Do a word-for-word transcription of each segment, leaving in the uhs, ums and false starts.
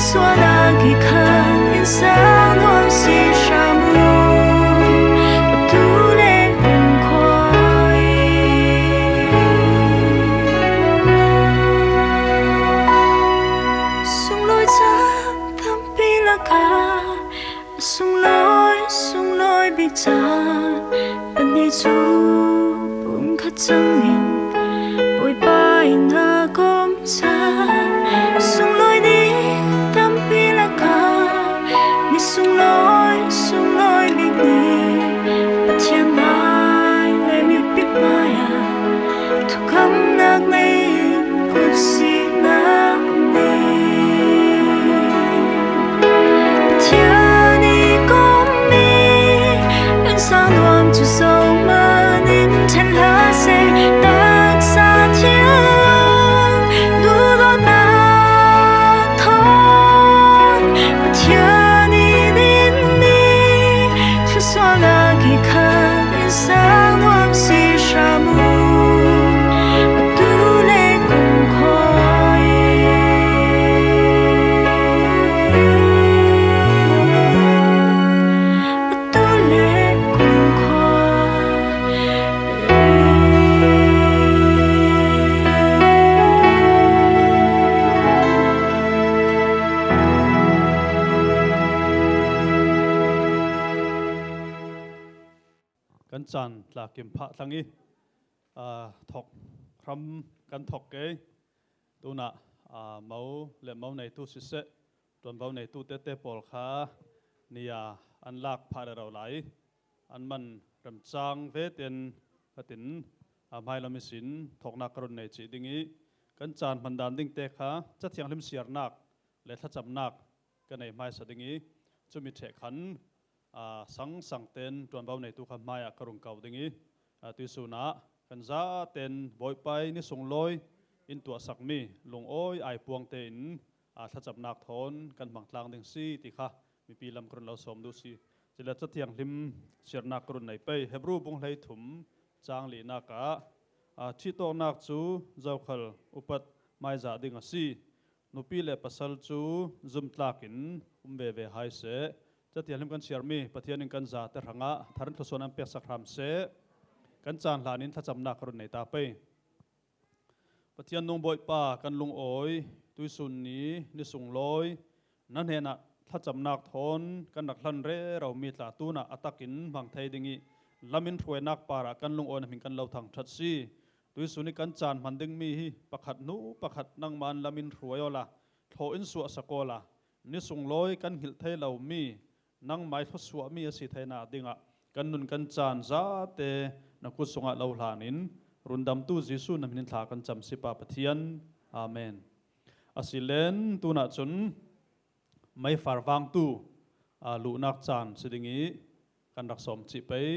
Suana kikhan insang nuam si hram uh, a tu le kum khua i. Sunglawi cang tampi lakah, sunglawi, sunglawi bik cang, a ni cu pumkhat cangin Bawipa in a kawm cang. Sunglawi ni tampi lakah, ni sunglawi, sunglawi bik ni, Pathian hmai le mi bik hmai ah thukamnak nei kut sinak nei. Pathian i kawmmi insang nuam cu zohman in ṭhen hlah seh. Taksa thiang duhdawtnak thawn Pathian i dinmi thluasuahnak hi khan insang nuam si hram uh, a tu le kum khua i. A tu le kum khua. Kan caan tla kim phah thlang i, aa, thok hram kan thok ke. Tunah, aa, mo le mo neitu siseh, ṭuanvo neitu tete pawl kha ni a an lak phah rero lai. An man remcang ve ten khatin, aa, hmailam ihsin thawknak ka run nei cih ding i, kan caan hman dan ding te kha Cathianghlim siarnak le thlacamnak ka nei hmaisa ding i, cumi ṭheh khan, aa, sangsang ten ṭuanvo neitu kha hmaiah ka rung ko ding i, aa, tuihsun ah kan zaten Bawipa i ni sunglawi in tuahsakmi lungawi aipuang tein, aa, thlacamnak thawn kan hmang tlang ding si ti kha mipi lam ka run lo sawm duh si. Cule Cathianghlim siarnak ka run nei pei. Hebru bung hleithum cang linak ah, aa, ṭhihtawknak cu zokhal upat maizah ding a si. Nupi le pasal cu zumtlak in um veve hai seh. Cathianghlim kan siarmi Pathian in kan zate hrangah thar in thluasuahnak peksak hram seh. Kan caan hlan in thlacamnak ka run nei ta pei. Pathian nung Bawipa kan lungawi, tuihsun ni, ni sunglawi, na hnenah thlacamnak thawn kan rak hlan reromi tla tunah a takin hmang thei ding i, lam in hruainak parah kan lungawi na hmin kan lo thangṭhat si. Tuihsun i kan caan hman dingmi hi pakhat hnu pakhat nangmah in lam in hruai awla, thlawh in suahsak awla, ni sunglawi kan hngilh thei lomi nangmah i thluasuahmi a si theinak dingah kan nun kan caan zate na kut sungah lo hlan in, rundamtu Jesuh na hmin in thla kan cam si Pa Pathian. Amen. Asilen tunah cun meifar vangtu, aa, luhnak caan si ding i kan rak sawm cih pei.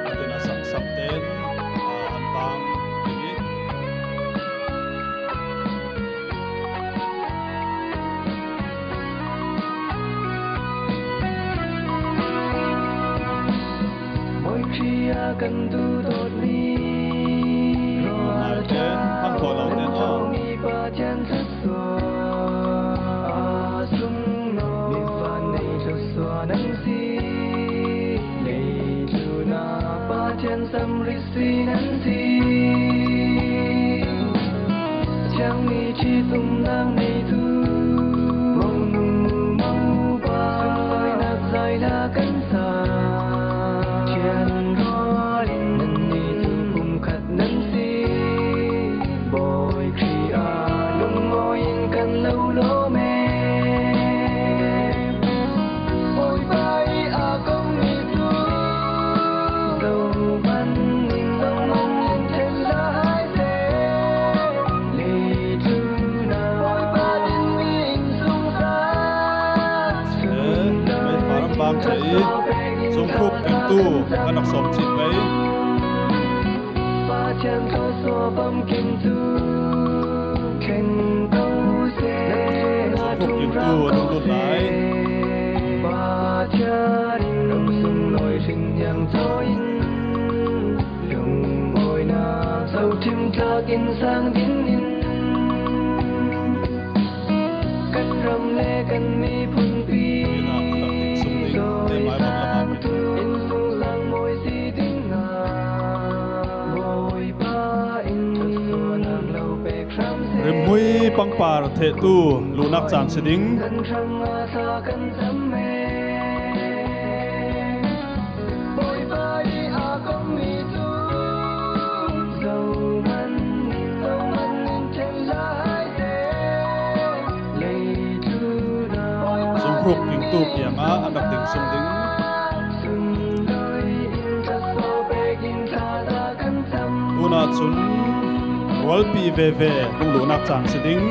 Atu na sangsang ten, aa, an vang ding i. Bawi Khrih a kan duhdawtmi ruahten hmang thaw lo ten aw. Pathian thluasuah a sunglawi mi van nei thluasuah nan si. Leitlun ah Pathian samrit si nan si. Thiangmi ṭhitumnak neitu monu mopa, sunglawinak zaila kan sa. Thian rual in nannih cu pumkhat nan si. Bawi Khrih ah lungawi in kan lo lawm e. Bawipa i a komi cu Zunghruk gingtu kan rak sawm cih pei. Zunghruk gingtu a dunglut lai. Kan ram le kan miphunpi, innsungsang mawi si dingin, Bawipa in suahnak lo pek hram seh. Rimhmui pangpar thehtu luhnak caan si ding. Nan hrangah thla kan cam e. Bawipa i a kongmi cu zohman, zohman in ṭhen hlah hai seh. Leitlun ah Zunghruk gingtu kiangah an rak ding sung ding. Sunlawi in thluachuah pek in thlacam. Tunah cun rualpi veve lunglawhnak caan si ding.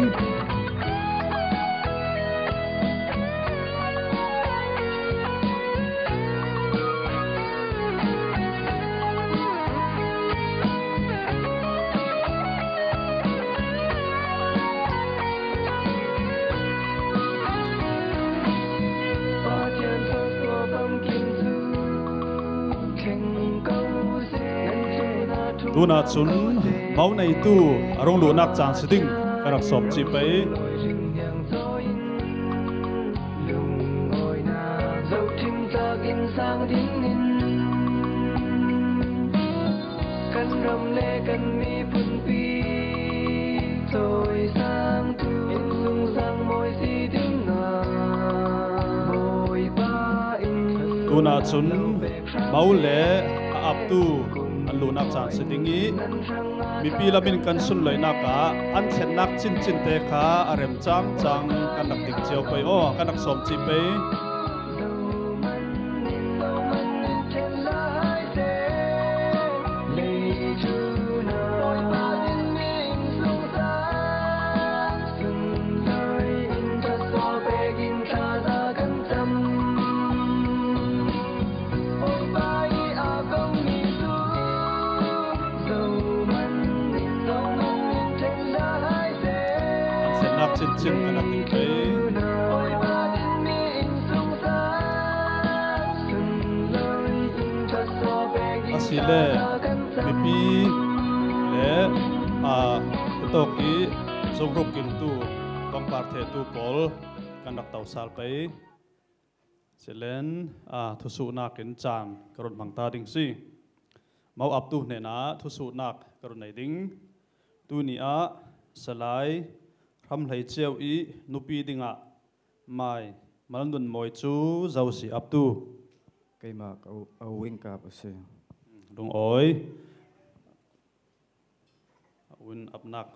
Tunah cun mo neitu a rung luhnak caan si ding ka rak sawm cih pei. Kan ram le kan miphunpi, cawisangtu, innsungsang mawi si dingin, Bawipa in tunah cun mo le a aptu an luhnak caan si ding i, mipi lam in kan sunloihnak ah an thlennak cincinte kha a rem cangcang kan rak ding cio pei aw, kan rak sawm cih pei. An thlennak cincin kan rak ding pei. Asile mipi le, aa, hitawk i zunghruk gingtu pangpar thehtu pawl kan rak to sal pei. Silen, aa, thusuhnak in caan ka run hmang ta ding si. Mo aptu hnenah thusuhnak ka run nei ding. Tuni ah Salai Hramhlei Cio i nupi dingah mai Malnun Mawi cu zo si aptu. Keimah ka u, a u in kap a si. Lungawi. A u in apnak.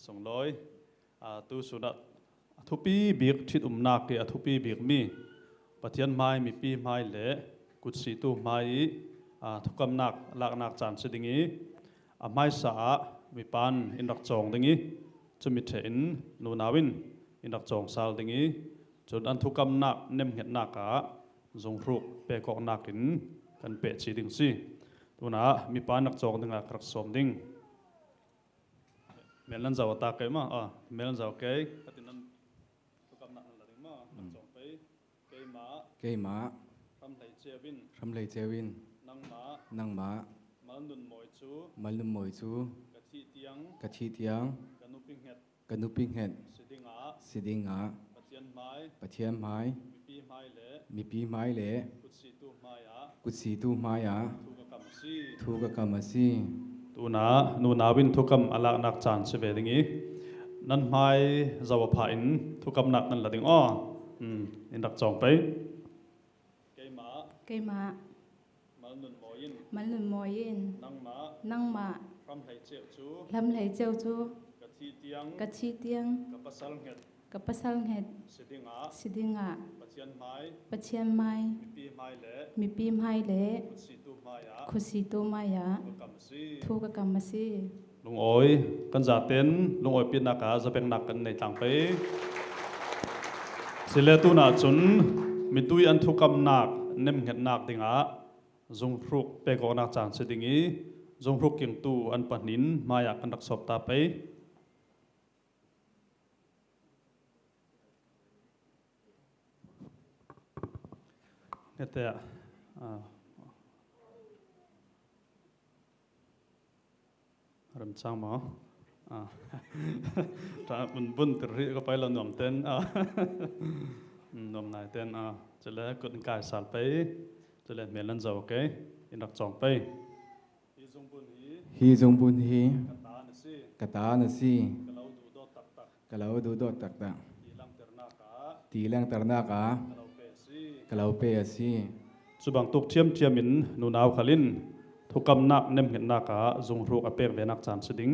Sunglawi, aa, tu sunah a thupi bik ṭhitumnak i a thupi bikmi Pathian hmai, mipi hmai le kutsitu hmai i, aa, thukamnak laknak caan si ding i, a hmaisa ah mipa in rak cawng ding i, cumi ṭheh in nunau in in rak cawng sal ding i, cun an thukamnak nemhngetnak ah zunghruk pek awknak in kan pehci ding si. Tunah mipa in rak cawng dingah ka rak sawm ding. Mel nan zoh a tak kei maw? Ah, mel nan zoh kei. Ka tin nan thukamnak nan la ding maw? Nan cawng pei. Keimah. Keimah. Hramhlei Cio in. Hramhlei Cio in. Nangmah. Nangmah. Malnun Mawi cu. Malnun Mawi cu. Ka thih tiang. Ka thih tiang. Ka nupi hnget. Ka nupi hnget. Si dingah. Si dingah. Pathian hmai. Pathian hmai. Mipi hmai le. Mipi hmai le. Kutsitu hmai ah. Kutsitu hmai ah. Thu ka kam a si. Thu ka kam a si. Tunah nunau in thukam a laknak caan si ve ding i, nan hmai zoh a phah in thukamnak nan la ding aw. Hmm, in rak cawng pei. Keimah. Keimah. Malnun Mawi in. Malnun Mawi in. Nangmah. Nangmah. Hramhlei Cio cu. Hramhlei Cio cu. Ka thih tiang. Ka thih tiang. Ka pasal hnget. Ka pasal hnget. Si dingah. Si dingah. Pathian hmai. Pathian hmai. Mipi hmai le. Mipi hmai le. Kutsitu hmai ah. Kutsitu hmai ah. Thu ka kam a si. Thu ka kam a si. Lungawi, kan zaten lungawipinak ah zabennak kan nei tlang pei. Sile tunah cun mitui an thukamnak nemhngetnak dingah zunghruk pekawknak caan si ding i, zunghruk kingtu an pahnih in hmaiah kan rak sawp ta pei. Hete, ah, remcang maw? Ah. Bun, bun tirhri ka pai lo nuam ten, ah. Nuam nai ten, ah. Cule kut in kai sal pei. Cule hmel nan zo, okay? In rak cawng pei. Hi zungbun hi ka ta na si. Ka ta na si. Ka lo duhdawt taktak. Ka lo duhdawt taktak. Tilangternak ah. Tilangternak ah. Ka lo pe a si. Ka lo pe a si. Cubangtuk ṭhiamṭhiam in nunau khal in thukamnak nemhngetnak ah zunghruk a pek venak caan si ding.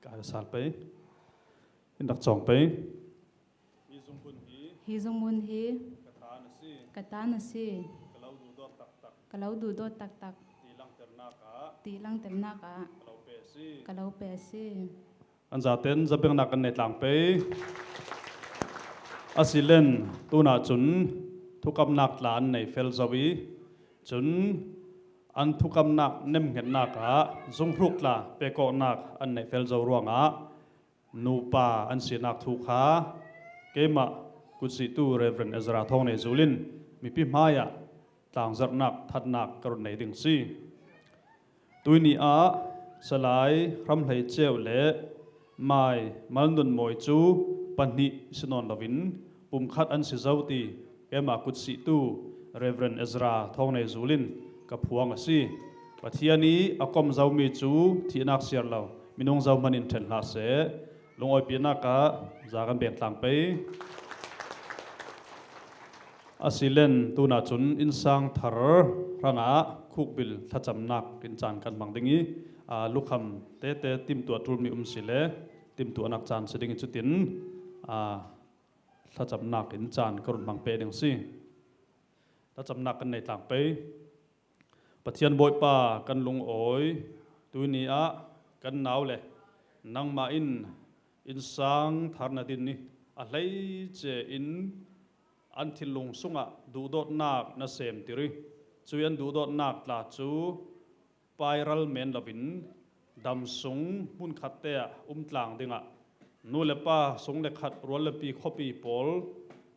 Ka sal pei. In rak cawng pei. Hi zungbun hi. Hi zungbun hi. Ka ta na si. Ka ta na si. Ka lo duhdawt taktak. Ka lo duhdawt taktak. Tilangternak ah. Tilangternak ah. Ka lo pe a si. Ka lo pe a si. An zaten zabennak kan nei tlang pei. Asilen tunah cun thukamnak tla an nei fel zo i, cun an thukamnak nemhngetnak ah zunghruk tla pekawknak an nei fel zo ruangah nupa an sinak thu kha keimah kutsihtu Reverend Ezra Thawng Nei Zul in mipi hmaiah tlangzarhnak thatnak ka run nei ding si. Tuini ah Salai Hram Hlei Ceu le Mai Mal Nun Mawi cu pahnih si nawn loin pumkhat an si zo ti keimah kutsihtu Reverend Ezra Thawng Nei Zul in ka phuang a si. Pathian i a kom zomi cu thihnak siar lo, minung zohman in ṭhen hlah seh. Lungawipinak ah za kan beng tlang pei. Asilen tunah cun innsang thar hrangah khukbil thlacamnak in caan kan hmang ding i, aa, lukham tete timtuah ṭulmi um si le timtuahnak caan si ding i cutin, aa, thlacamnak in caan ka run hmang peh ding si. Thlacamnak kan nei tlang pei. Pathian Bawipa kan lungawi, tuini ah kan nau le nangmah in innsang thar na din i a hleice in an thinlung sungah duhdawtnak na semtir i, cuih an duhdawtnak tla cu pairal men loin dam sung hmunkhatte ah um tlang dingah nu le pa, sung le khat, rual le pi, khuapi pawl,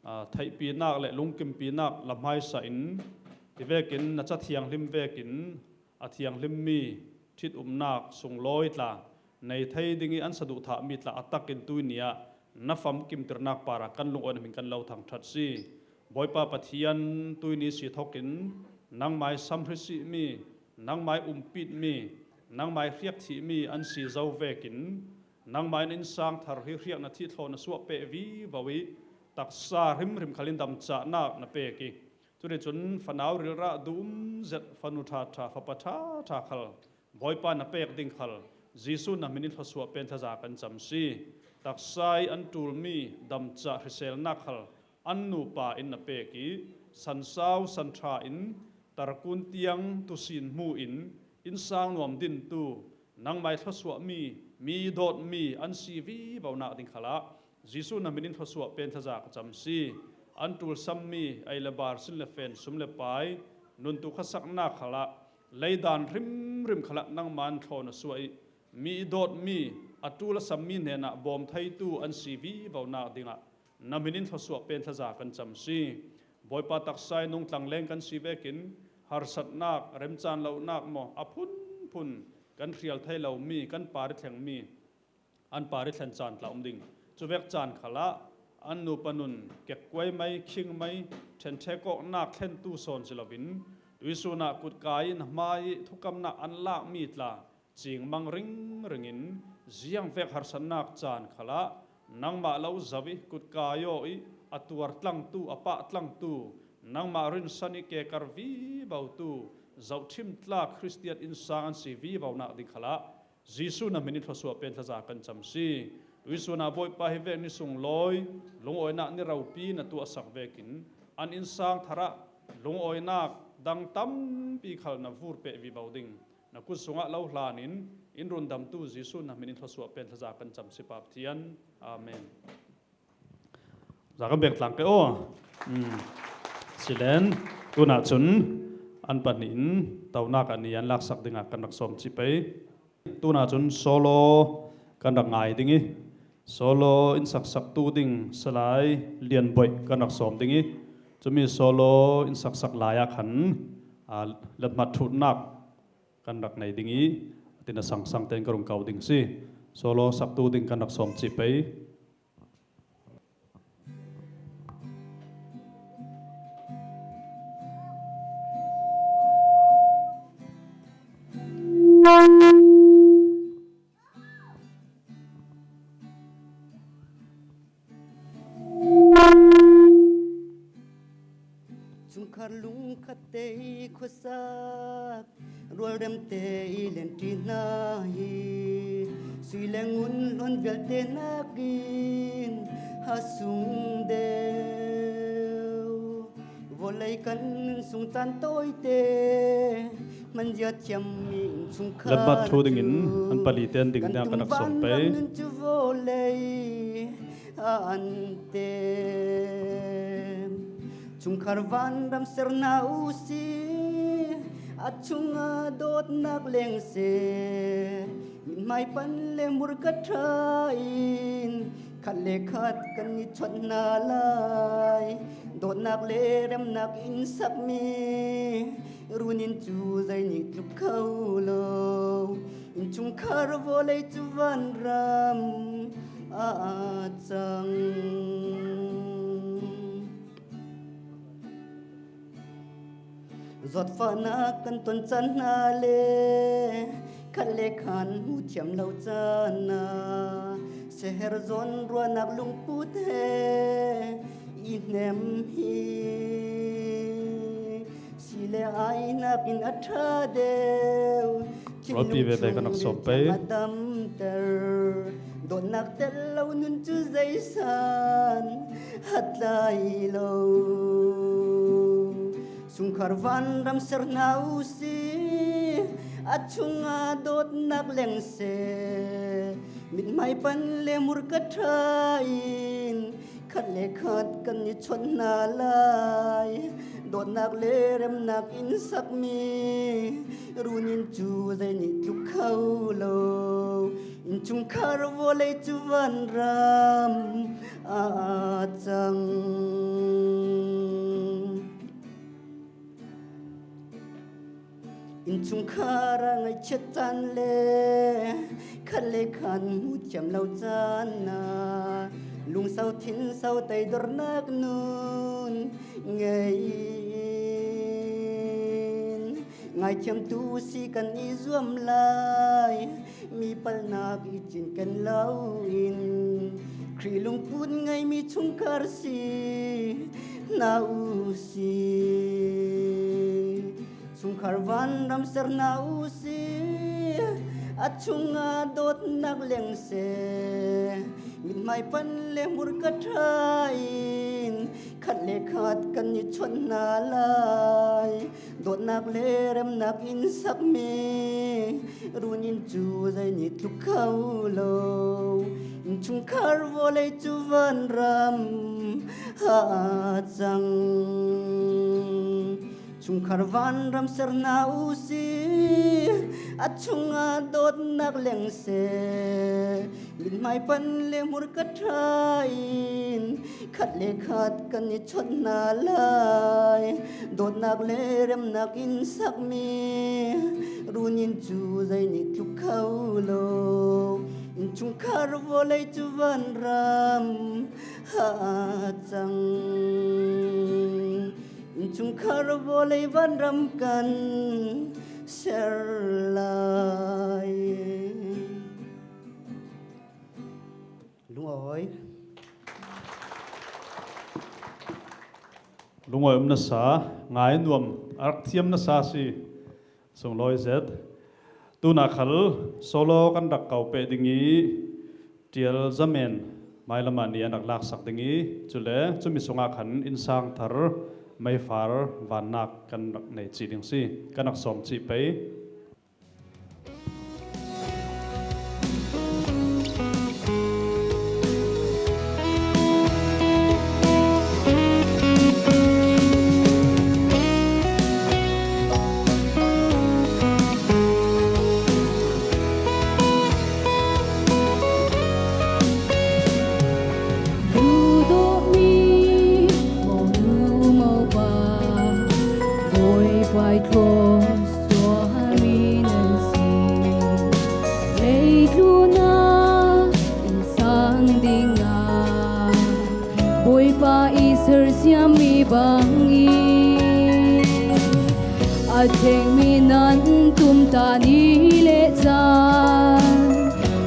aa, theihpinak le lungkimpinak la hmaisa in, hi vekin na Ca Thianghlim vekin a thianghlimmi ṭhitumnak sunglawi tla nei thei ding i an saduhthahmi tla a takin tuini ah na famkimtirnak parah kan lungawi na hmin kan lo thangṭhat si. Bawipa Pathian, tuini si thokin nangmai samhri sihmi, nangmai umpitmi, nangmai hriak thihmi an si zo vekin nangmai in innsang thar hi hriak na thih thlaw na suah peh vivo i taksa hrimhrim khal in damcahnak na pek i, cuticun fanau rilrah dum zet, fanu ṭhaṭha, fapa ṭhaṭha khal Bawipa na pek ding khal Jesuh na hmin in thluasuah pen thlaza kan cam si. Taksa i an ṭulmi damcah hriselnak khal an nupa in na pek i, sansau sanṭha in tarkun tiang tusin hmu in innsang nuam dintu, nangmai thluasuahmi, mi dawtmi an si vivonak ding khalah Jesuh na hmin in thluasuah pen thlaza ka cam si. An ṭulsammi ei le bar, sin le fen, sum le pai, nuntu khasaknak khalah, leidan hrimhrim khalah nangmah in thlaw na suah i, mi i dawtmi, a ṭul a sammi hnenah bawm theitu an si vivonak dingah na hmin in thluasuah pen thlaza kan cam si. Bawipa, taksa i nungtlang leng kan si vekin harsatnak, remcaan lonak maw, a phunphun kan hrial thei lomi, kan par i thlengmi, an par i thlen caan tla um ding. Cuvek caan khalah an nupa nun kekkuai mai, khing mai, ṭhenṭhek awknak thlentu sawn si loin tuihsun ah kutkai in hmai i thukamnak an lakmi tla cingmang ringring in ziangvek harsatnak caan khalah nangmah lo zoh i kutkai aw i a tuar tlangtu, a pah tlangtu, nangmah rinsan i kekar vivotu zohṭhim tlak Khristian innsang an si vivonak ding khalah Jesu na hmin in thluasuah pen thlaza kan cam si. Tuisuana Bawipa hi vek ni sunglawi lungawinak ni ropi na tuahsak vekin an innsang tharah lungawinak dang tampi khal na vur peh vivo ding. Na kut sungah lo hlanin in rundamtu Jesu na hmin in thluasuah pen thlaza kan cam si, Pa Pathian. Amen. Za kan beng tlang ke aw. Um. Silen, tunah cun an pahnih in tonak ah ni an laksak dingah kan rak sawm cih pei. Tunah cun solo kan rak ngai ding i, solo in saksaktu ding Salai Lian Boih kan rak sawm ding i, cumi solo in saksak lai ah khan, aa, let hmat thutnak kan rak nei ding i, a tin a sangsang tein ka rung ko ding si. Solo saktu ding kan rak sawm cih pei. Chungkhar lungkhat te i khuasak, rualrem te i lenṭi hna hi, sui le ngun hlawn vialte nakin ha sung deuh. Vawlei kan nun sung caan tawite hmanzia thiammi innchungkhar, latbat thu dingin an pali ten ding kan dingah kan rak sawm pei. Nun cu vawlei a an te. Chungkhar vanram ser hna u si, a chungah dawtnak leng seh, mithmai pan le hmurka ṭha in khat le khat kan i chawnh hna lai. Dawtnak le remnak in sakmi run in cu zei nih tluk kho lo. Innchungkhar vawlei cu vanram ah a cang. Zawtfahnak kan ton caan hna le khat le khat hmu thiam lo caan ah seher zawn ruahnak lungput he i hnem hi. Si le ainak in a ṭha deuh. Rualpi veve kan rak sawm pei. A damter. Dawtnak tel lo nun cu zeisan a tlai lo. Chungkhar vanram ser hna u si, a chungah dawtnak leng seh, mithmai pan le hmurka ṭha in khat le khat kan i chawnh hna lai. Dawtnak le remnak in sakmi run in cu zei nih tluk kho lo. Innchungkhar vawlei cu vanram ah a cang. Innchungkhar ah ngaihchiat caan le khat le khat hmu thiam lo caan ah lungso thinso tei dornak nun ngei in ngaithiamtu si kan i zuam lai. Mi palhnak i cinken loin Khrih lungput ngeimi chungkhar si hna u si. Chungkhar vanram ser hna u si, a chungah dawtnak leng seh, mithmai pan le hmurka ṭha in khat le khat kan i chawnh hna lai. Dawtnak le remnak in sakmi run in cu zei nih tluk kho lo. Innchungkhar vawlei cu vanram ah a cang. Chungkhar vanram ser hna u si, a chungah dawtnak leng seh, mithmai pan le hmurka ṭha in khat le khat kan i chawnh hna lai. Dawtnak le remnak in sakmi run in cu zei nih tluk kho lo. Innchungkhar vawlei cu vanram ah a cang. Innchungkhar vawlei vanram kan ser lai. Lungawi. Lungawi um nasa, ngai nuam, a rak thiam nasa si, sunglawi zet. Tuna khal solo kan rak kau peh ding i, Tial Zamen mailamah ni an rak laksak ding i, cule cumi sungah khan innsang thar meifar vannak kan rak nei cih ding si, kan rak sawm cih pei. Duhdawtmi monu mopa, Bawipa i thlawsuahmi nan si. Leitlunah innsang dingah Bawipa i sersiammi bangin a thengmi nan tumta ni le caan,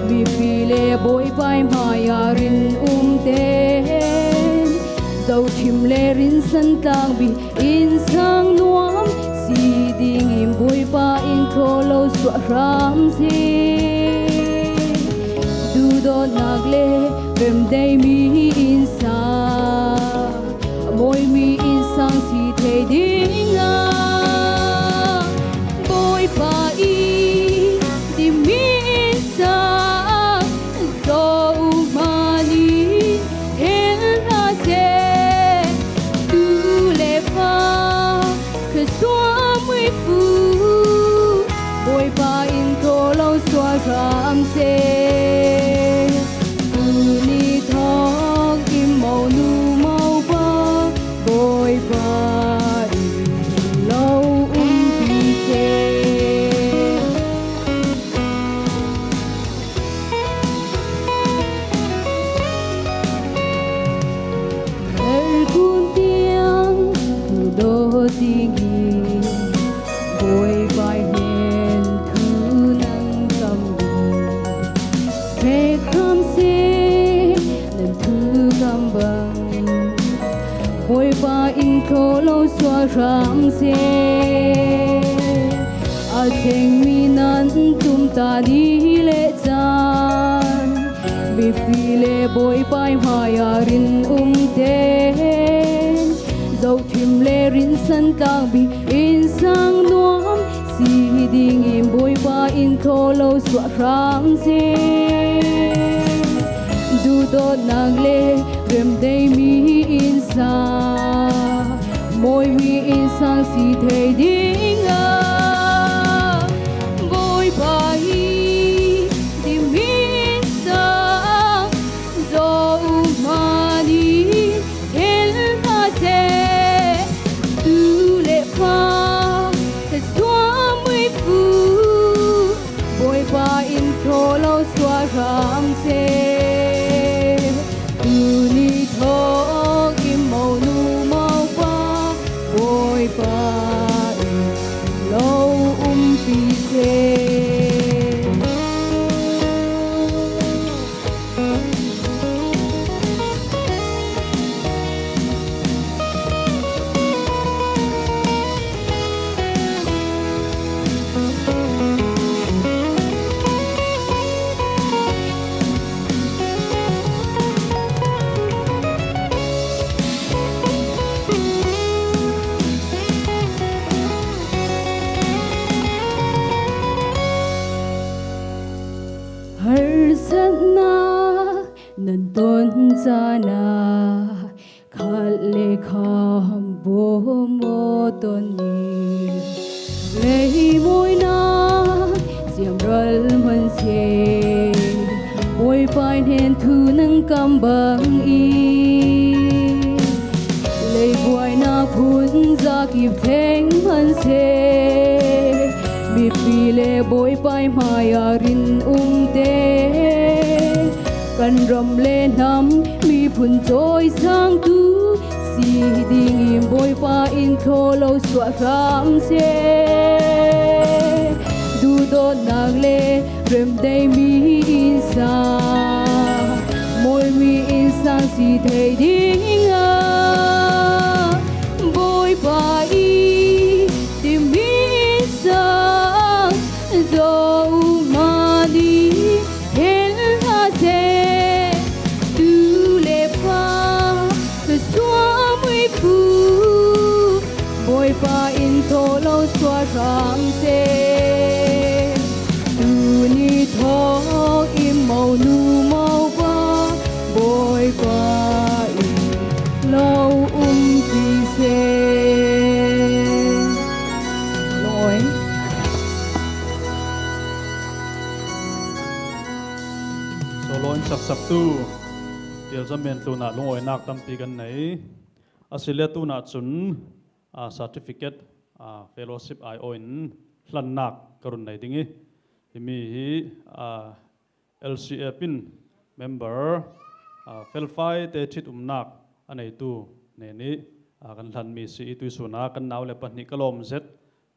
mipi le Bawipa i hmai-ah rinumte, zothim le rinsan tlangpi innsang nuam si dingin Bawipa in thaw lo suah hram si. Duhdawtnak le remdeimi innsang, mawimi innsang si thei dingah Bawipa i timmi innsang Zohman in hel hna seh. Tu le fa kha suah muifu, Bawipa in thaw lo suah hram seh. Tuni thawk in monu mopa, Bawipa in lo umpi seh. Kalkun tiang duhdawt ding hi, Bawipa i hnen thu nang kam ding. Pek hram seh, nan thu kam bang Bawipa in thaw lo suah hram seh. A thengmi nan tumta ni le caan, mipi le Bawipa i hmai-ah rinumte, zothim le rinsan tlangpi innsang nuam si dingin Bawipa in thaw lo suah hram seh. Duhdawtnak le remdeimi innsang, mawimi innsang si thei dingah Bawipa i timmi innsang Zohman in hel hna seh. Tu le fa kha suah muifu, Bawipa in thaw lo suah hram seh. Tuni thawk in monu mopa, Bawipa in lo umpi seh. Harsatnak nan ton caan ah, khat le kham bawm aw ton i, leimawinak siamral hman seh. Bawipa i hnen thu nang kam bang i, leibuainak phun za kip thleng hman seh. Mipi le Bawipa i hmai-ah rinumte, kan ram le hnam miphun cawisangtu si dingin Bawipa in thaw lo suah hram seh. Duhdawtnak le remdeimi innsang, mawimi innsang si thei dingah Bawipa i timmi innsang, zo Tawh lo sual hram se, tuni thawk i mo nu mo pa, Bawipa in lo um ti se. Lungawi. Solo in saksaktu Tialzam men tlunah lungawinak tampi kan nei. A si le tunah cun, a, certificate, a, fellowship aiawh in hlannak ka run nei ding i, himi hi, a, L C F in member, a, felfai te ṭhitumnak a neitu nen i, a, kan hlanmi si i, tuihsun ah kan nau le pahnih ka lawm zet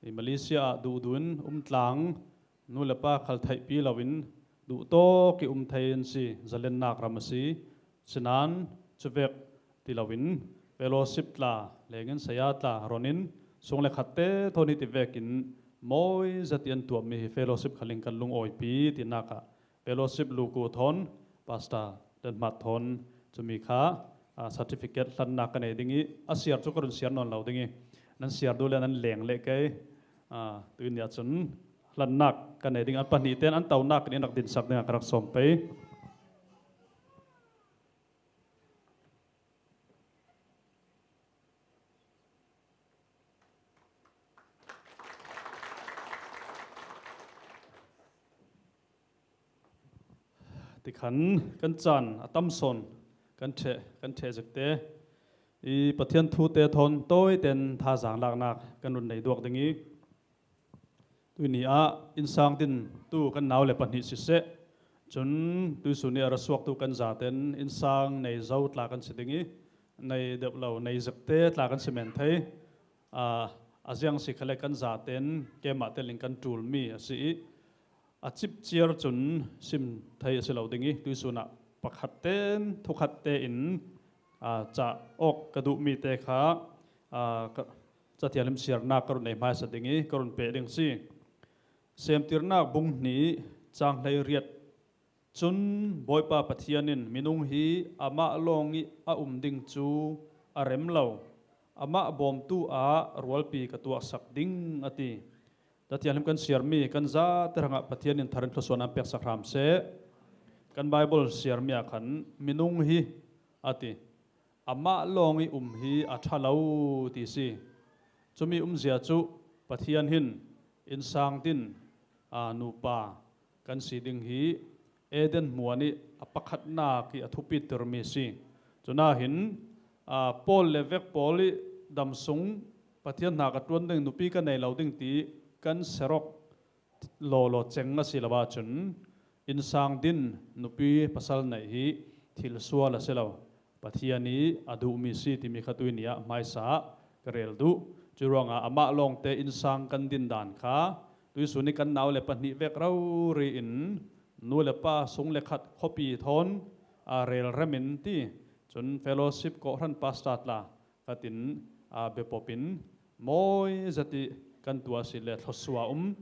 i, Malaysia ah duhduh in um tlang, nu le pa khal theihpi loin duhtawk i um thei an si, zalennak ram a si. Sinain cuvek ti loin fellowship tla, lengin saya tla ronin sung le khatte thawn hiti vekin mawi zet i an tuahmi hi fellowship khalin kan lungawipi tinak ah fellowship luku thawn, Pastor Denhmat thawn cumi kha, a, certificate hlannak ka nei ding i, a siar cu ka run siar nawn lo ding i, nan siar duh le nan leng leh kei, a, tuini ah cun hlannak ka nei ding, an pahnih tein an tonak in in rak dinsak dingah ka rak sawm pei. Tikhan kan caan a tam sawn kan ṭheh, kan ṭheh zikte i Pathian thu te thawn tawiten thazaang laknak kan run nei duak ding i, tuini ah innsang din tu kan nau le pahnih siseh, cun tuihsun i a ra suaktu kan zaten innsang nei zo tla kan si ding i, nei deuh lo, nei zikte tla kan si men thei. Aa, a ziang si khale kan zaten keimah telin kan ṭulmi a si i, a cipciar cun sim thei a si lo ding i, tuihsun ah pakhat ten thukhat tein, aa, cah awk ka duhmi te kha, aa, ka, Cathianghlim siarnak ka run ei hmaisa ding i, ka run peh ding si. Semtirnak bung hnih cang hleiriat. Cun Bawipa Pathian in minung hi amah lawng i a um ding cu a rem lo, amah bawmtu ah rualpi ka tuahsak ding, a ti. Cathianghlim kan siarmi kan zate hrangah Pathian in thar in thluasuah nan peksak hram seh. Kan Baibal siarmi ah khan minung hi a ti. Amah lawng i um hi a ṭha lo ti si. Cumi umzia cu Pathian hin innsang din, aa, nupa kan si ding hi Eden hmuan i a pakhatnak i a thupitermi si. Cunahin, aa, Paul le vek pawl i dam sung Pathian hna ka ṭuan ding, nupi ka nei lo ding ti kan serok lawlaw ceng a si lo ahcun, innsang din nupi pasal neih hi thil sual a si lo. Pathian i a duhmi si timi kha tuini ah hmaisa ka rel duh. Curuangah amah lawngte innsang kan din dan kha tuihsun i kan nau le pahnih vek rori in nu le pa sung le khat khuapi thawn, aa, relrem in ti. Cun fellowship kawhhran pastor tla khatin, aa, biapop in mawi zet i kan tuah si le thluasuah um.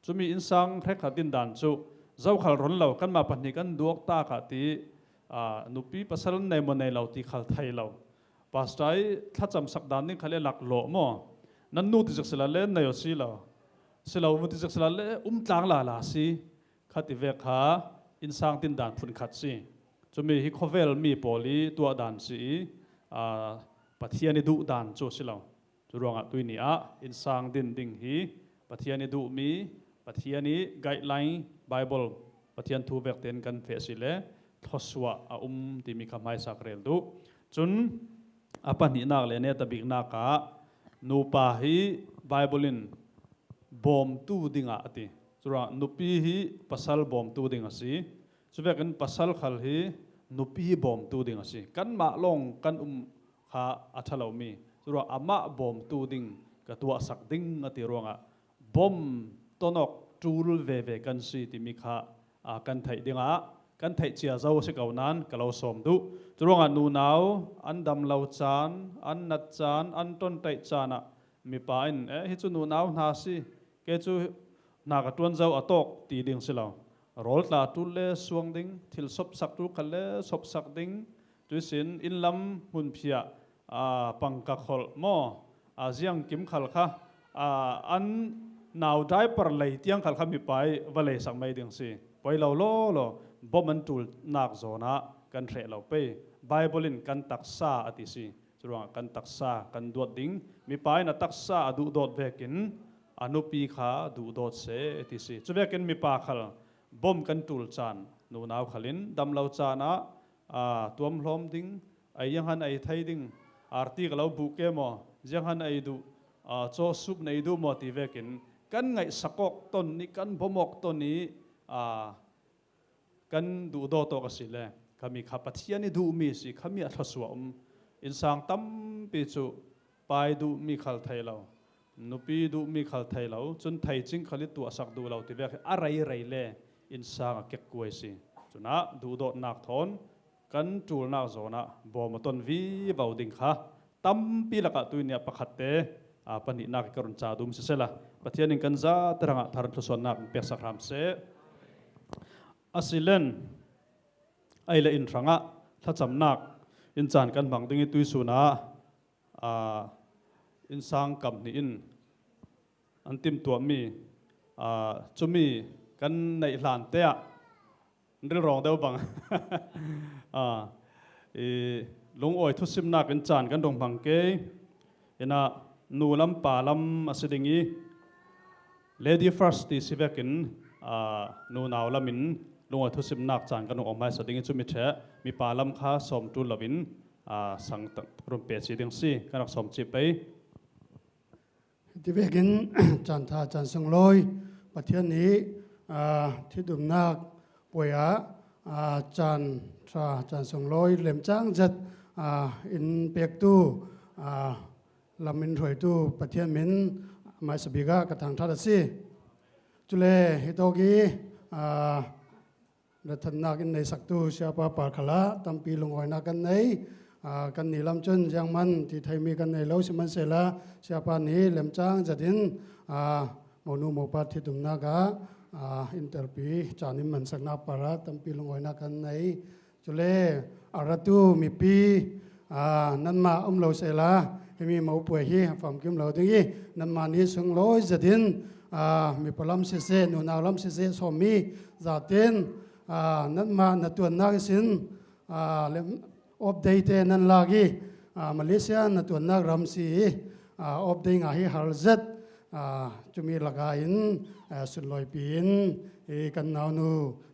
Cumi innsang hrekkhat din dan cu zokhal ron lo, kanmah pahnih kan duak ta kha ti, aa, nupi pasal nei maw nei lo ti khal thei lo. Pastor i thlacam sak dan ding khal e laklawh maw? Nan nu ti zik sila le nei aw si lo. Si lo mu ti zik sila le um tlang lala si. Kha ti vek kha innsang din dan phun khat si. Cumi hi khuavel mi pawl i tuah dan si i, aa, Pathian i duh dan cu si lo. Curuangah tuini ah innsang din ding hi Pathian i duhmi, Pathian i guideline, Bible, Pathian thu vek tein kan feh si le thluasuah a um timi kha hmaisa ka rel duh. Cun a pahnihnak le neta biknak ah nupa hi Bible in bawmtu dingah a ti. Curuangah nupi hi pasal bawmtu ding a si. Cuvekin pasal khal hi nupi bawmtu ding a si. Kanmah lawng kan um kha a ṭha lomi. Curuangah amah bawmtu ding ka tuahsak ding a ti ruangah bawm tonawk ṭul veve kan si timi kha, aa, kan theih dingah kan theih cia zo a si ko nain ka lo sawm duh. Curuangah nunau an dam lo caan, an nat caan, an ṭonṭaih caan ah mipa in, "Eh, hi cu nunau hna a si, kei cu hna ka ṭuan zo a tawk," ti ding si lo. Rawl tla ṭul le suang ding, thil sopsak ṭul khal le sopsak ding, cuihsin inn lam hmunphiah, aa, pangka kholh maw, aa, ziangkim khal kha, aa, an nau diaper lei tiang khal kha mipa i va leisak mai ding si. Poi lo lo lo, bom an tul nak zawnah kan hreh lo pei. Bible in kan taksa a ti si. Curuangah kan taksa kan duat ding. Mipa in a taksa a duhdawt vekin a nupi kha duhdawt se a ti si. Cuvekin mipa khal bom kan tul caan nunau khalin damlo caan ah, aa, tuamhlawm ding, ei zianghan ei thei ding, arti ka lo buh ke maw, zianghan ei duh, aa, cawsup nei duh maw ti vekin kan ngaihsak awk ton nih, kan bom awk ton nih, aa, kan duhdawt awk a si le, khami kha Pathian i duhmi si, khami a thluasuah um. Innsang tampi cu pa i duhmi khal thei lo, nupi i duhmi khal thei lo, cun theicing khal i tuahsak duh lo ti vek a rei rei le innsang a kekkuai si. Cunah duhdawtnak thawn kan ṭulnak zawnah bawm a ton vivo ding kha tampi lakah tuini ah pakhatte, aa, pahnihnak i ka run ca dum sisehla, Pathian in kan zate hrangah thar thluasuahnak in peksak hram seh. A si len, ei le in hrangah thlacamnak in caan kan hmang ding i tuihsun ah, aa, innsang kam hnih in an timtuahmi, aa, cumi kan neih hlan te ah, rilrawng deuh bang, aa, i lungawi thusimnak in caan kan rung hmang ke. Inah nu lam pa lam a si ding i, Lady First ti si vekin, aa, nunau lam in lungawi thusimnak caan kan rung om hmaisa ding i, cumi ṭheh mipa lam kha sawm ṭul loin, aa, sang run pe ci ding si, kan rak sawm cih pei. Hiti vekin caan ṭha caan sunglawi Pathian nih, aa, thidumnak puai ah, aa, caan ṭha caan sunglawi lemcang zet, aa, in pektu, aa, lam in hruaitu Pathian min hmaisa bik ah ka thangṭhat a si. Cule hitawk i, aa, rathannak in neisaktu siapa par khalah tampi lungawinak kan nei. Aa, kannih lam cun zianghman ti theimi kan nei lo sihmanhsehla, siapa nih lemcang zetin, aa, monu mopa thidumnak ah, aa, in telpi caan in mansaknak par ah tampi lungawinak kan nei. Cule a ratu mipi, aa, nanmah um lo sehla, himi mopuai hi a famkim lo ding i, nanmah nih sunglawi zetin, aa, mipa lam siseh, nunau lam siseh, sawmmi zatin, aa, nanmah na tuannak ihsin, aa, lem, off day te nan lak i, aa, Malaysia na tuannak ram si i, aa, off day ngah hi har zet, aa, cumi laka in, aa, sunlawipi in i kan naunu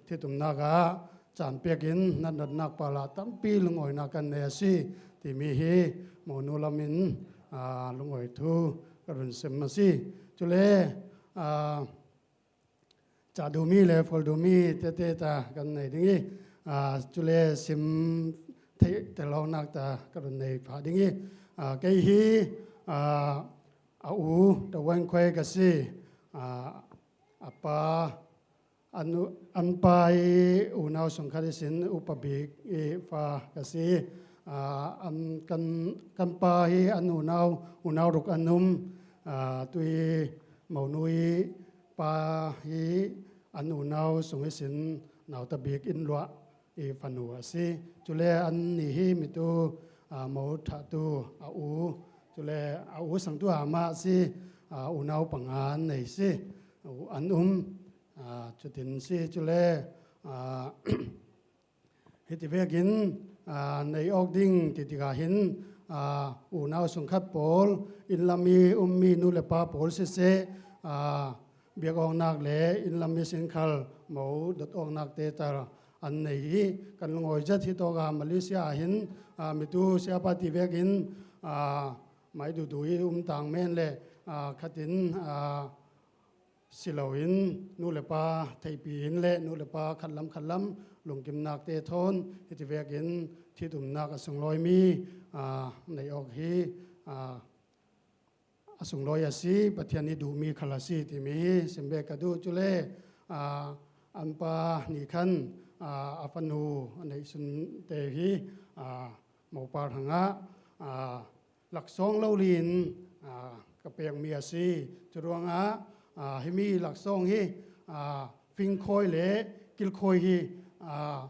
thidumnak ah caan pek in nan ratnak par ah tampi lungawinak kan nei a si timi hi monu lam in, aa, lungawi thu ka run sim a si. Cule, aa, cah duhmi le fol duhmi tete ta kan nei ding i, aa, cule sim theih telawknak ta ka run nei phah ding i, aa, kei hi, aa, a u Tavuan Khuai ka si, aa, a pa, an, an pa i unau sungkhat ihsin upa bik i fa ka si. Aa, an, kan, kan pa hi an unau, unau ruk an um, aa, tui monu i pa hi an unau sung ihsin nauta bik in luah i fanu a si. Cule an nih hi mitu, aa, mo thahtu a u, cule a u sangtu a mah si, aa, unau panga an nei si, u an um, aa, cutin si. Cule, aa, hiti vekin, aa, nei awk ding ti tikah hin, aa, unau sungkhat pawl, inn lam i ummi nu le pa pawl siseh, aa, biak awknak le inn lam ihsin khal mo dot awknak te tal an nei i, kan lungawi zet hi tawka Malaysia ah hin, aa, mitu siapa ti vekin, aa, mai duhduh i um tang men le, aa, khatin, aa, si loin nu le pa theihpi in le nu le pa khatlam khatlam lungkimnak te thawn hiti vekin thidumnak a sunglawimi, aa, nei awk hi, aa, a sunglawi a si, Pathian ih duhmi khal a si timi hi sim bek ka duh. Cule, aa, an pa nih khan, aa, a fanu a neihsun te hi, aa, mopa hrangah, aa, laksawng lo li in, aa, ka pekmi a si. Curuangah, aa, himi laksawng hi, aa, fingkhawi le kilkhawi hi, aa,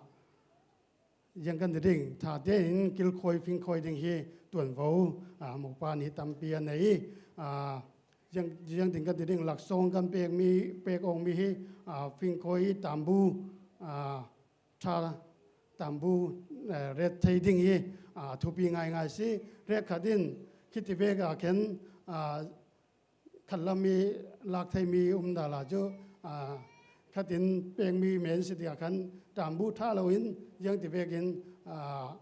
ziang kan ti ding, ṭha tein kilkhawi fingkhawi ding hi tuanvo, aa, mopa nih tampi a nei i, aa, ziang, ziang ding kan ti ding, laksawng kan pek mi, pek awk mi hi, aa, fingkhawi tambu, aa, ṭha tambu, eh, ret thei ding hi, aa, thupi ngaingai si. Hrekkhat in khiti vek ah khen, aa, khat lam mi lak thei mi um dala chu, aa, khat in pek mi men si ti ah khan tambu ṭha lo in ziang ti vekin, aa,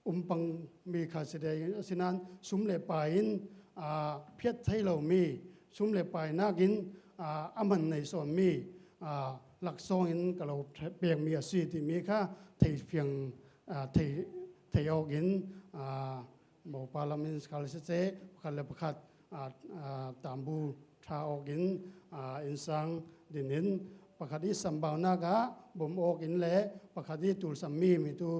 um pang mi kha si ding, asinan sum le pai in, aa, phiat thei lo mi, sum le pai nakin, aa, a man nei sawn mi, aa, laksawng in ka lo pek mi a si ti mi kha thei fiang, aa, thei, thei awk in, aa, mopa lam in kal si se, pakhat le pakhat, aa, aa, tambu ṭha awk in, aa, innsang din in, pakhat i sambaunak ah bawm awk in le pakhat i tulsam mi, mi tu,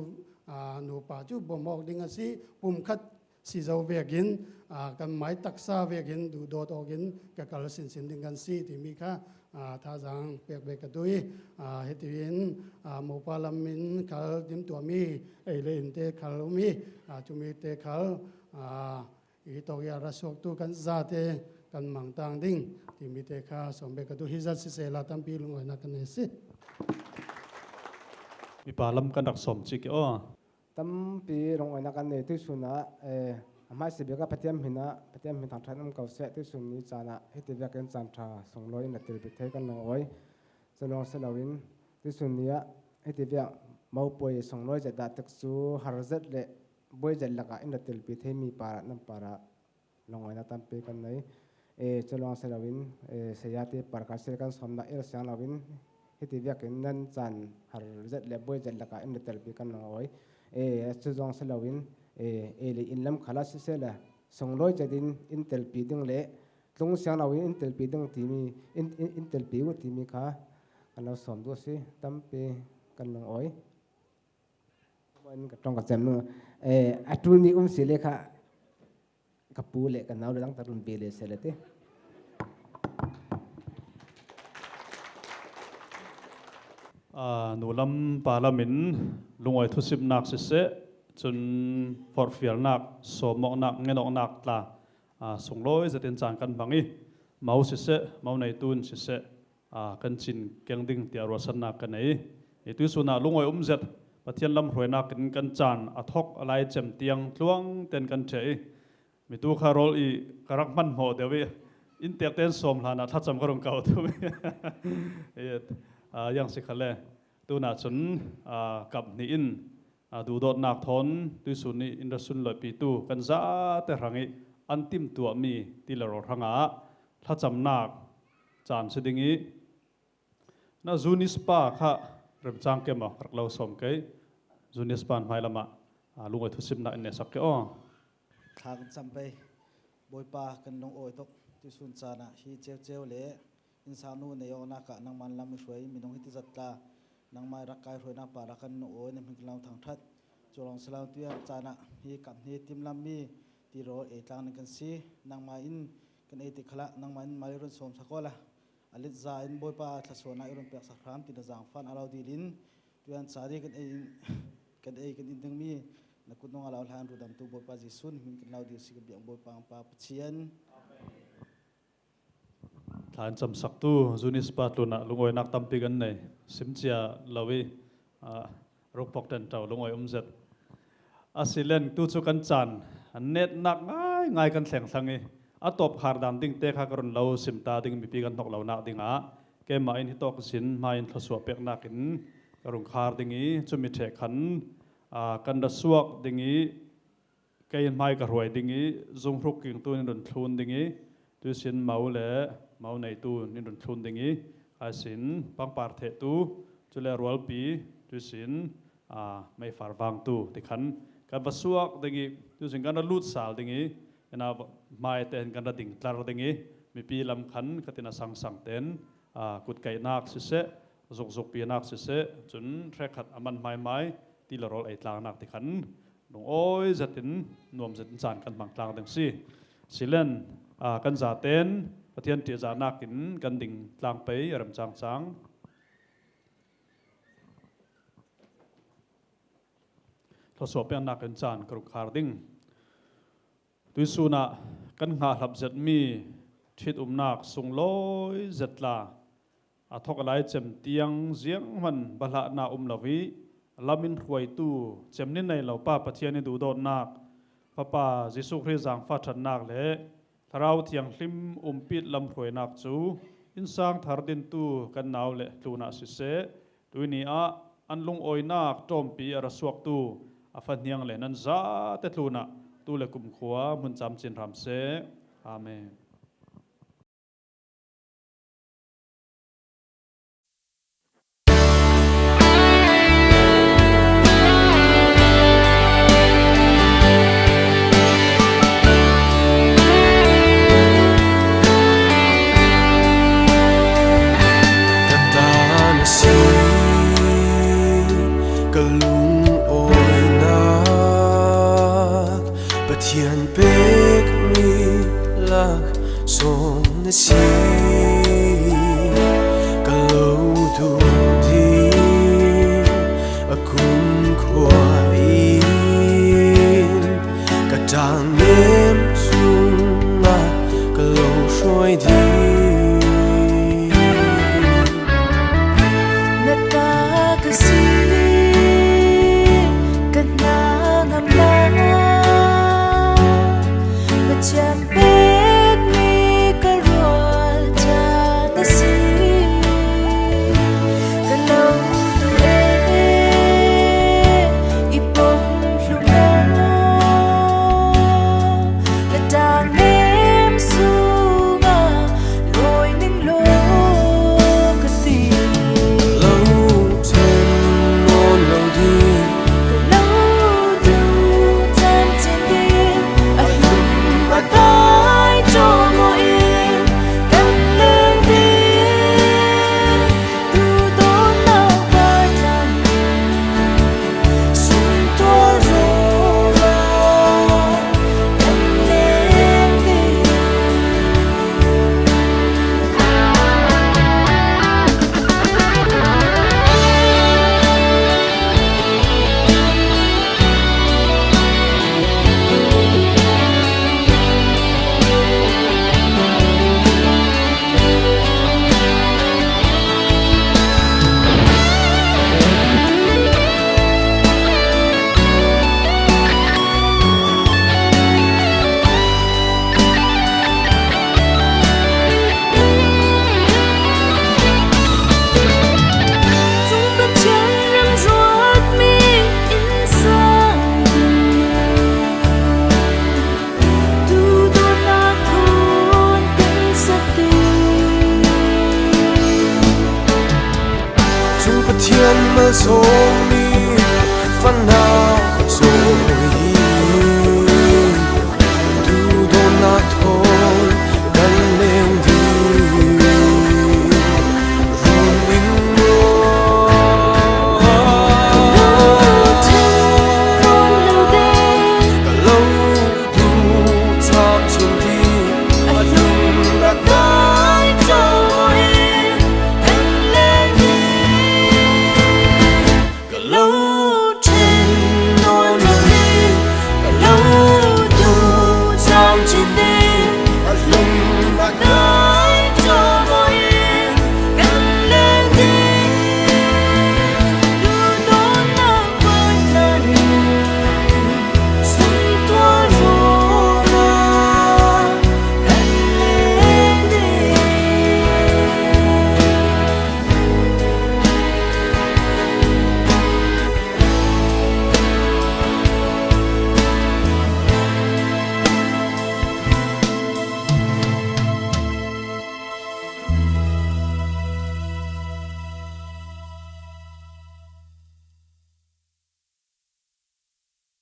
aa, nupa chu bawm awk ding a si, pum khat si zo vekin, aa, kan mai taksa vekin duhdawt awk in ka kal sinsin ding kan si ti mi kha, aa, thazaang pek bek ka duh i, aa, hiti in, aa, mopa lam in kal dim tuah mi, ei le in te kal um i, aa, tu mi te kal, aa, i tawk i a ra suaktu kan zate kan mangtang ding ti mi te kha sawm bek ka duh hi zat si sela tampi lungawina kan nei si. Mipa lam kan rak sawm cik i aw. Tampi lungawina kan nei tuisun ah, eh, a hmaisa bik ah Pathian hmin ah, Pathian hmin thangṭhat um ko seh, tuisun ni caan ah hiti vekin caan ṭha sunglawi in a telpi thei kan lungawi. Cu lawng si loin tuisun ni ah hiti vek mopuai sunglawi zet dah tik cu har zet le buai zet lakah in a telpi thei mi parah nan parah lungawina tampi kan nei. Eh, cu lawng si loin, eh, saya te parkal sel kan sawmnak i ra siang loin hiti vekin nan caan har zet le buai zet lakah in ra telpi kan lungawi. Eh, cu zong si loin, eh, eh, le inn lam khalah siseh le sunglawi zetin in telpi ding le tlung siang loin in telpi ding timi, in, in, in telpi uh timi kha kan lo sawm duh si, tampi kan lungawi. Ka ṭong ka cem nu, eh, a ṭul ni um si le kha ka pu le ka nau le dang ta run ve le se le ti. Aa, nu lam pa lam in lungawi thusimnak siseh, cun forhfialnak, sawmawknak, ngenawknak tla, aa, sunglawi zetin caan kan hmang i, mo siseh, mo neitu in siseh, aa, kan cin keng ding tiah ruahsannak ka nei. I tuisun ah lungawi um zet, Pathian lam hruainak in kan caan a thawk a lai cem tiang tluang ten kan ṭheh i, mitu kha rawl i ka rak hmanhmawh deuh i, inntek ten sawm hlan ah thlacam ka rung kau tu i, aa, yang si kha le, tunah cun, aa, kap hnih in, aa, duhdawtnak thawn tuisun i in ra sunlawihpitu kan zate hrang i an timtuahmi ti le rawl hrangah thlacamnak caan si ding i, na Zunis pa kha remcang ke maw, ka rak lo sawm kei. Zunis pa hmailam ah, aa, lungawi thusimnak in nesak ke aw. Thla kan cam pei. Bawipa, kan lungawi tuk. Tuisun caan ah hi ceuceu le innsang nu nei awknak ah nangmah lam i hruai minung hi ti zat tla, nangmah i rak kai hruainak parah kan lungawi, na hmin kan lo thangṭhat. Cu lawng si lo, tuian caan ah hi kap hnih tim lam mi ti rawl ei tlang ding kan si. Nangmah in kan ei tik khalah nangmah in mal i run sawm sak awla, a let za in Bawipa thluasuahnak i run pek sak hram ti na zaangfah in a lo dil in, tuian caan i kan ei, kan ei kan in dingmi na kut nung a lo hlan rudamtu Bawipa Jesuh nih hmin kan lo dil si, ka biak Bawipa Pa Pathian. Thla in camsaktu Zunis pa tlunah lungawinak tampi kan nei. Simcia lo i, aa, rukpok ṭanṭo lungawi um zet. A si len tu cu kan caan netnak ngaingai kan thleng thlang i, a tawpkhar dan ding te kha ka run lo sim ta ding, mipi kan hnok lonak dingah keimah in hitawk sin hmai in thluasuah peknak in ka rung khar ding i, cumi ṭheh khan, aa, kan ra suak ding i, kei in hmai ka hruai ding i, zunghruk kingtu in run thlun ding i, tuisin mo le mo neitu in run thlun ding i, aisin pangpar thehtu, cule rualpi, tuisin, aa, meifar vangtu ti khan kan va suak ding i, tuisin kan ra lut sal ding i, ina hmai te hin kan ra ding tlar ding i, mipi lam khan ka tin a sangsang ten, aa, kutkaihnak siseh, zukzukpinak siseh, cun hrekkhat a man hmaihmai ti le rawl ei tlangnak ti khan lungawi zetin, nuam zetin caan kan hmang tlang ding si. Silen, aa, kan zaten Pathian ṭihzahnak in kan ding tlang pei a rem cangcang. Thluasuah peknak in caan ka rung khar ding. Tuisun ah kan hngah hlap zetmi ṭhitumnak sunglawi zet tla, a thawk a lai cem tiang zianghman bahlahna um lo i, lamin hruaitu cem ni nei lo Pa Pathian i duhdawtnak, Fapa Jesuh Khrih zangfah ṭhatnak le Thlarau Thianghlim umpit lamhruainak cu innsang thar dintu kan nau le tlunah siseh, tuini ah an lungawinak ṭawmpi a ra suaktu a fahniang le nan zate tlunah tu le kumkhua hmun camcin hram seh. Amen. Ka ta na si, ka lungawinak, Pathian pekmi lak sawm na si. Ka lo duh ding a kumkhua in, ka ṭangnem sungah ka lo hruai ding. Na ta ka si, ka hna ngam lai. Pathian pekmi ka rual ṭha na si. Ka lo duh e, i pom hlum lo. Ka ṭangnem sungah lawi ning law ka ti. Lo ṭhen nawn lo ding. Ka lo duh ṭhan ṭhin ding. A hlum a tai ṭawm aw in kan leng ding. Duhdawtnak vai tlang in sungtuar rawra kan leng ding. Cungpathian ram ruatmi innsang duhdawtnak thawn kan sak ding. Cungpathian malsawm